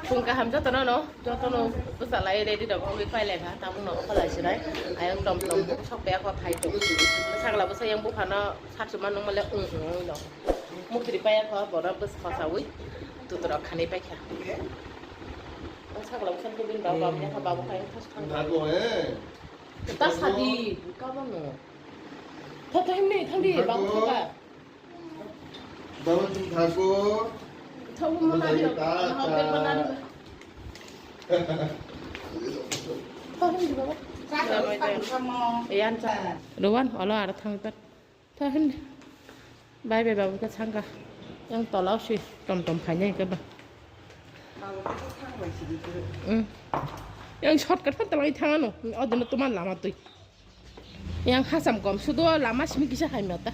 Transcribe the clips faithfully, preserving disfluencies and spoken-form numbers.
Phung kaham jotono no, jotono bwsa lai ready rok wngwi pai lai kha, tabuk no okho lai sinai. Ayang tom tom sok paya kho thai tung. Sagla bwsa yang buphano sat suma nung male ung ung ung no. Mukri paya kho bono bwsa khosawi tuturok khanai pai kha. Sagla bwsa ko bin baba baba kha babu kha yang thas thang. Ta sadi kabo no. Tha tha himni thangdi babu kha. Baba, tum thago. Thago mana dia? Mana hotel mana dia? Thago di baba. Iyan cha. Rowan, olo ara thang tar. Thahin. Bai bai babu ka thangka. Yang tola si tom tom phanya ke ba. Hmm. Yang shortcut phan talai thangano. Odino tuman lama tui. Yang hasam kom sudo lama simi kisa hai mata.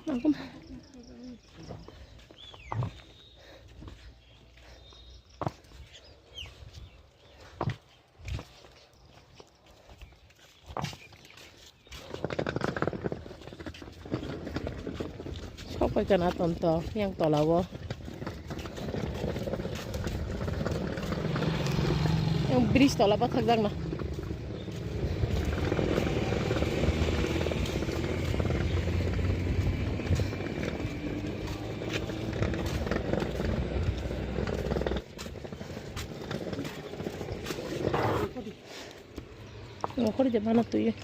Nangkum. Sok pai kana tom to yang tola o. Yang bridge tola pathak jak na. Ngokori de mana tui.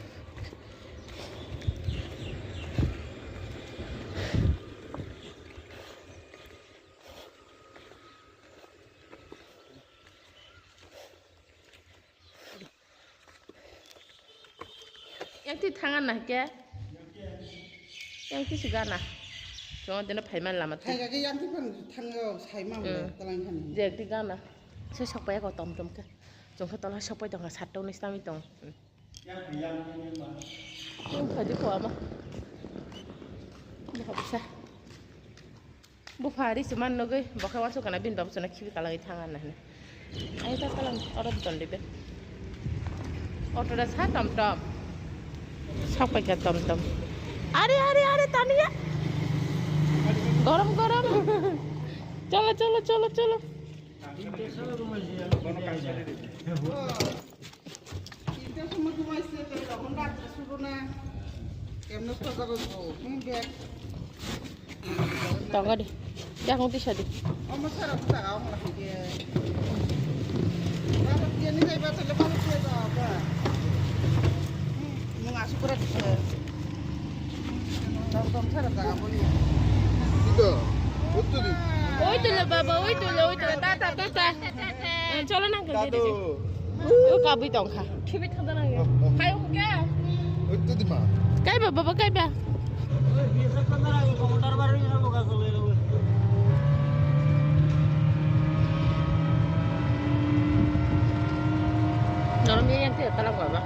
Yang ti thangan na ke? Yang ti sigana. Chong dena phaiman lama tu. Thaiga ke yang ti phan thango saima mo talang han. Je ti gana. Se sokpai ko tom tom ke. Chong khe tola sokpai tong kha satto ni sami tong. Yang phai di ko ama. Buka bisa. Bupha ri se man nugwi bokhe wansuk kana bini babu chana khibi kalangwi thang anna hwnwi. Ai ta kalang oro buton dibe. Auto da sa tom tom. Sok paikha tom tom. Are are are Tania. Gorom gorom. Cholo cholo cholo cholo. Tinta somoi somoi se tei tong hwn rajra suru na. Kemno to jago go. Hmm, bag. Tongo di. Yakung tisa di. Omo sara buta ga omo lagi ke. Baba tiani jai ba tole baba tiani ba ba. Hmm, mung asu pura tisa. Ito, utu di. Oi tole baba, oi tole, oi tole, tata, tata. Eh, cholo nang kang didi. Tatu. O kabui tong kha. Khibi thada nang. Hai o ke? Utu di ma. Kai ba baba, kai ba. Norom ye yang te talang baba.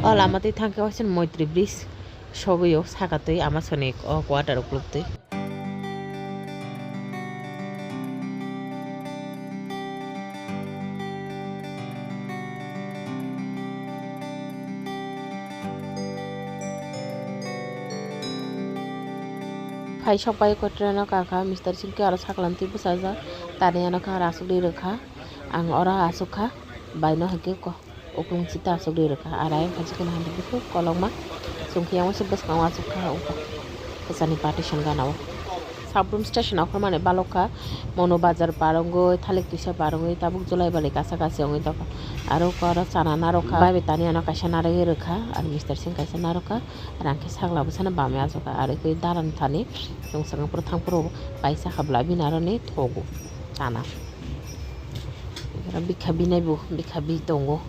O lama twi thangkhe waisa Moitri bridge sogwi o, saka twi ama soni o quarter o kuluk twi. Phai sok pai ko train o kha kha, Mister Singh khe aro saklam twi bwsajak, Tania no khe aro aswk rwi rwkha, ang oro aswk kha, bai no hai khe ko. Uklung sita aswk rwi rwkha, arai wngkha chikon handi buphuru kolokma. Chwng khe yang waisa bwskango aswk kha, wngkha kwchani partition gana o. Sabrum station okhormani balok kha, Mono Bazar par wngwi, Thalik Twisa par wngwi, tabuk Julaibali kasa kasi wngwi tongkha. Aro oro chana narwkha, bai bai Tania no kaisa narwgwi rwkha, aro Mister Singh kaisa narwkha, aro ang khe sakla bwsano bamwi achukha, aro khe dalan thani chwng swkang phuru thang phuru paisa habla bini aroni thogo chana. Oro bikha binai bo, bikha bi tongo.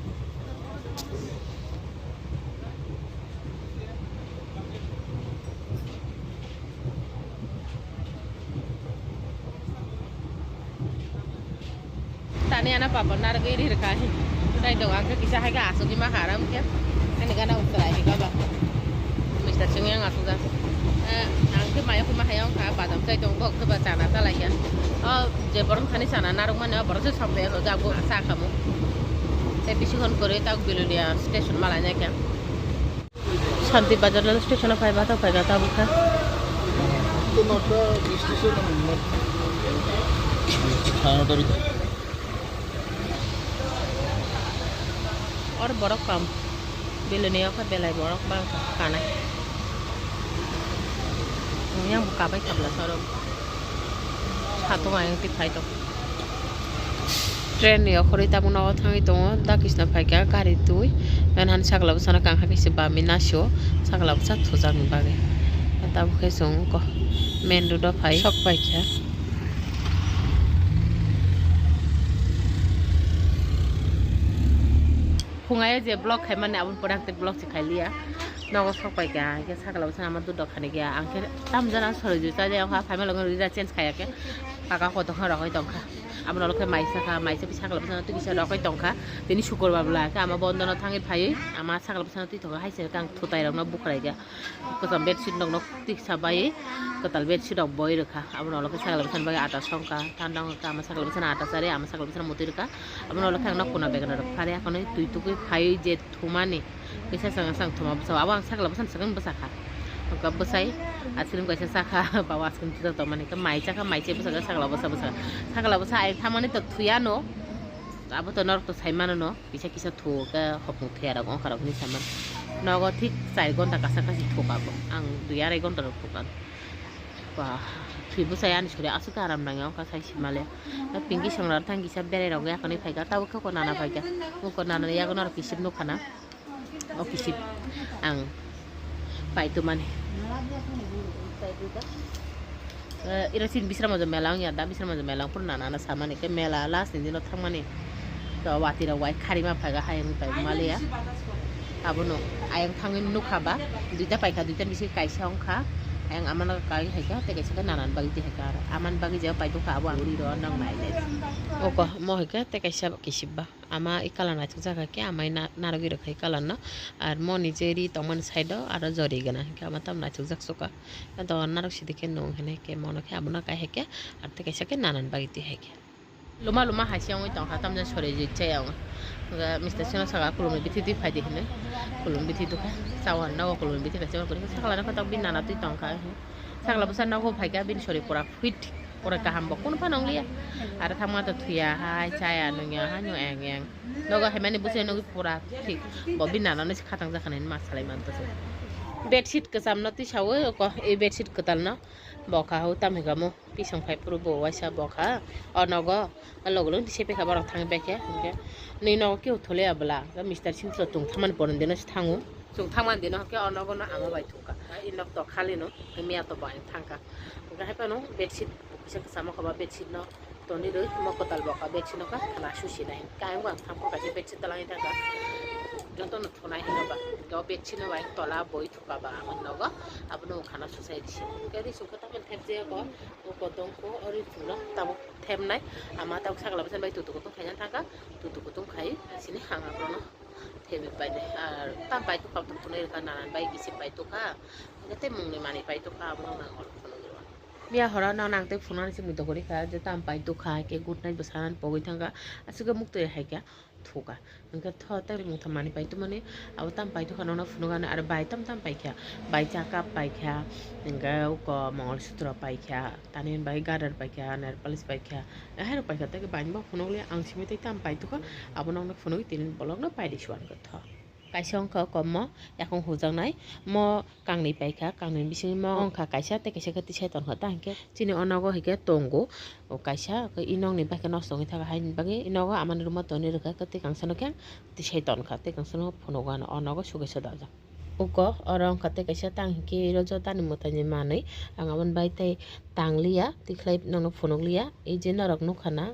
Tani ana papa narwgwi ri rwkha hi. Chai tongo, ang khe kisa hai khe asugwi ma kha, aram khe ani gana uktwlai hai khe ba. Mister Singh yang asukjak. Eh, ang khe maya khuma hai wngkha, badam chai tongo, bo khe ba chana ta lai kha. O je borok thani chana narwk mani, o borok se sok de, o jago sa khamu. Tei bisi hwn kwrwi tak Belonia station ma lainai khe. Shanti Bazar rail station o phaiba, to phaiba tabuk kha. Or borok kam. Belonia o kha belai borok bang kha kanai. Yang bo kabai khabla sa oro. Satung ayang ti phai tongo. Train ni okhorwi tabuk nogo thangwi tongo, da kisna phaikha gari twi. Yang han sakla bwsano kangkha kisa bami nasio, sakla bwsa thujakni bagwi. Tabuk khe chwng ko main road o phai sok paikha. Phungai je vlog khaimani aboni pore ang tei vlog se khailiya. Nogo sok paikha, hingke sakla bwsano ama dudok khani khe. Ang khe tamjana soroi jui chajai, ang kha phaima logi rira change khaiya khe. Paka kotor khe rogwi tongkha. Abo nolo khe maisa kha, maisa pi sakla bwsano twi kisa rogwi tongkha. Tini sukurbar bwla khe ama bondono thangwi phaiwi ama sakla bwsano twi tongo, hai se khe ang thutai rokno bukhraikha. Kwcham bedsheet rokno twi kisa bai kwtal bedsheet rok boi rwkha. Abo nolo khe sakla bwsano bagwi ata songkha, thanda wngkha, ama sakla bwsano ata chari, ama sakla bwsano mutwi rwkha. Abo nolo khe ang nok kuna begana rok phari akhonwi twi tugwi phaiwi je thumani. Kisa chwng chwng thuma bwsa, abo ang sakla bwsano swkang bwsa kha. Wngkha bwsai ice cream kaisa chakha, baba ice cream thujak tongmani. Khe mai chakha, mai chai bwsa khe sakla bwsa bwsa. Sakla bwsa ai thamani to thuyano. Abo to norok to sai mano no. Kisa kisa thu khe hopung thuya rok wngkha rok hinwi saimano. Nogo thik char gonta kasa kasi thuka bo. Ang dui arai gonta rok thuka. Ba, thwi bwsai ani sori aswk khe aram nangya wngkha sai simale. Pinky songra thang kisa berai rok yakhonwi phaikha, tabuk khe uko nana phaikha. Uko nana yago norok kisip nukha na. O kisip ang paitumani. Eh, iro chini Bisramganj mela wngya da, Bisramganj mela wngphuru nana no samani khe mela last ni dino thangmani. To watwi rok bai kharima phaga hayung bai maliya. Abono ayang thangwi nukha ba, duita paikha, duita ni bisingo kaisa wngkha. Ayang amano kai haikha, tei kaisa khe nana ni bagwi twi haikha aro. Amani bagwi je paitokha abo ang ri rw nang nai nai. Oko mo haikhe tei kaisa kisip ba. Ama i colour naithok jak khe, amai na-, narwgwi rwkha i colour no. Ar mo ni je ri tongmani side o aro jori gana, hwnkhe ama tamo naithok jak suka. Ado narwk sidi khe nung hinui khe mono khe abono kai hai khe, ar tei kaisa khe nana ni bagwi twi hai khe. Luma luma hai se wngwi tongkha, tamjani sori rijak chaya wng. Hwnkhe Mister Singh no saka, "Khulumni bithi twi phai di," hinui. Khulumni bithi twi khe, chao hinui nogo khulumni bithi kaisa, sakla no khe tok bini nana twi tongkha. Sakla bwsa nogo phaikha, bini sori pura fit. Oro kaham bo kunu phano wngliya. Aro thangma to thuya hai, chaya nungya hai, no eng eng. Nogo haimani bwsai nugwi pura thik. Bo bini nana no se khatang jakha nai ma salai man to se. Bedsheet kwcham no tisawi, oko, e bedsheet kwtal no. Bo kha hau tam hinka mo, pisong phai phuru bo waisa bo kha. O nogo, o logo lung tisai pekha borok thang pekhe, hinkhe. Nui nogo keu thole abla, Mister Singh to tung thamani pore dino se thango. Tung thamani dino hinkhe o nogo no ama bai thungkha. I nok to khali no, miya to bo ang thangkha. Hinkhe hai phano bedsheet. Kisa kwchama koba bedsheet no toni rwi mo kwtal bo ka bedsheet no ka khwna susi nai. Khe ayang bo ang thang phuru kaisa bedsheet twlangwi thangkha. Joto no thunai hino ba. Hwnkhe o bedsheet no bai tola boi thuka ba ang nogo. Abono wng khana susai risi. Hwnkhe risi wngkha tamoni thep je bo. O kotong ko o risi no tabuk thepnai. Ama tabuk sakla bwsani bai tutu kutung khaina thangkha. Tutu kutung khai sini hang abono thepwi painai. Ar tam bai tukha tok thunai rwkha nanan bai kisi bai tukha. Hwnkhe tei mungni manwi pai tukha abono nang oro phunugwi rw. Miya horo no nang tei phunuknani se mui dogori kha je tam pai tukha hai khe good night bo sanani pogwi thangkha, aswk khe muktwi hai khe thukha. Hwnkhe tho tei mungtham manwi pai tongmani abo tam pai tukha nono phunukani aro bai tam tam paikha, bai chakap paikha, hwnkhe uko mongol sutro paikha, tani bagwi gadar paikha, nail polish paikha, hai rok paikha tei bai bo phunukliya ang simi tei tam pai tukha abo nokno phunugwi tini bolokno pai risi uankha tho. Kaisa wngkha komo yakung hujaknai, mo kangni paikha, kangni bisingo mo wngkha kaisa tei kaisa khe tisai tongkha, ta hinkhe chini o nogo hai khe tongo, o kaisa khe i nokni bai khe nosto wngwi thangkha, haini bagwi i nogo amani room o tonwi rwkha, khe tei kangsano khe ang tisai tongkha, tei kangsano phunugo ano o nogo sukaisa dajak. Uko oro wngkha tei kaisa tang hinkhe iro jotani mwtaini manwi ang aboni bai tei tangliya, tikhlai nokno phunukliya, ei je norok nukha na,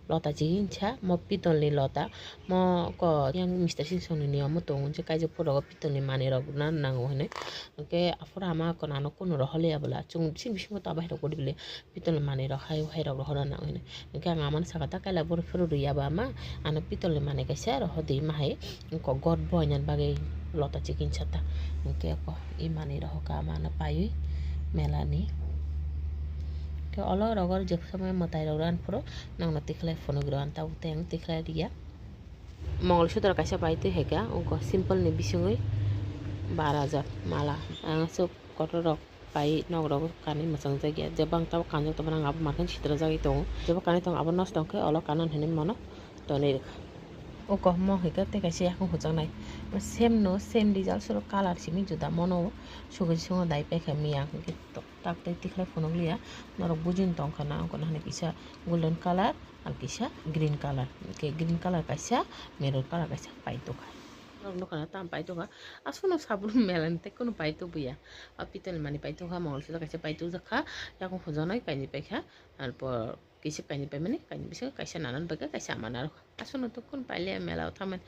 Lota chikingsa mo pitol ni lota, mo ko yang Mister Singson ni niyom mo tongo je kaijak phuru rogo pitol ni manwi rok na nango hinwi. Hwnkhe aphuru ama ko nano kunu rohor liya bwla, chwng bising bisingo ta bahai rok budi bili pitol ni manwi rok hai hai rok rohor nango hinwi. Hwnkhe ang amano saka ta kaila boro phuru rwya ba ama, ano pitol ni manwi kaisa rohor di ma hai, wngkok god boina bagwi lota chikingsa ta. Hwnkhe ko i manwi rohor ka ama ano paiwi mela ni. Khe olo rogo jebsama mwtai rok ran phuru nokno tikhlai phunuk rw an tabuk tei ang tikhlai rwya. Mongol sutra kaisa pai twi hai kha, wngkha simple ni bisingwi bara jak mala. Ang aswk kotor rok pai nok rok kanwi mwchang jak ya, jeba ang tabuk kanjak tongmani ang abo mankhe sitra jagwi tongo, jeba kanwi tongo abo nosto wngkhe olo kanan hinwi mano tonwi rwkha. O kohmo hai khe tei kaisa yakung hujaknai, same no same result, suro colour simi juda, mono sugi sungo dai paikha miya hwnkhe tak tei tikhlai phunukliya, norok bujin tongkha na wngkha na hinwi kisa golden colour. Ang kisa green colour, hwnkhe green colour kaisa, maroon colour kaisa paitokha. Norok nukha na tam paitokha. Aswkno sabrum mela ni tei kunu paitokya. A pitol ni manwi paitokha, mongol sutra kaisa paitokjakha, yakung hujaknai kainwi paikha. Arpor kisa kainwi paimani, kainwi bisingo kaisa nanan paikha, kaisa ama narwkha. Aswkno to kunu pailiya mela o thangmani.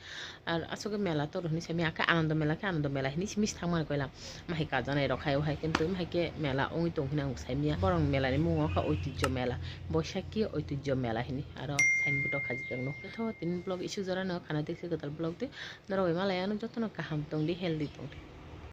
Ar aswk mela toro hinwi saimanya, khe Anando mela khe Anando mela hinwi simi thangmani koilam. Mahai kajanai rok hai o hai, kintu mahai khe mela wngwi tong hinwi ang saimanya. Borok mela ni mung o kha Oitijjo mela, Boishakhi Oitijjo mela hinwi aro signboard o khajijak no. Tho tini vlog isuk jora no khana dikse kwtal vlog de norok bai malai ano jotono kaham tong di, healthy tong di.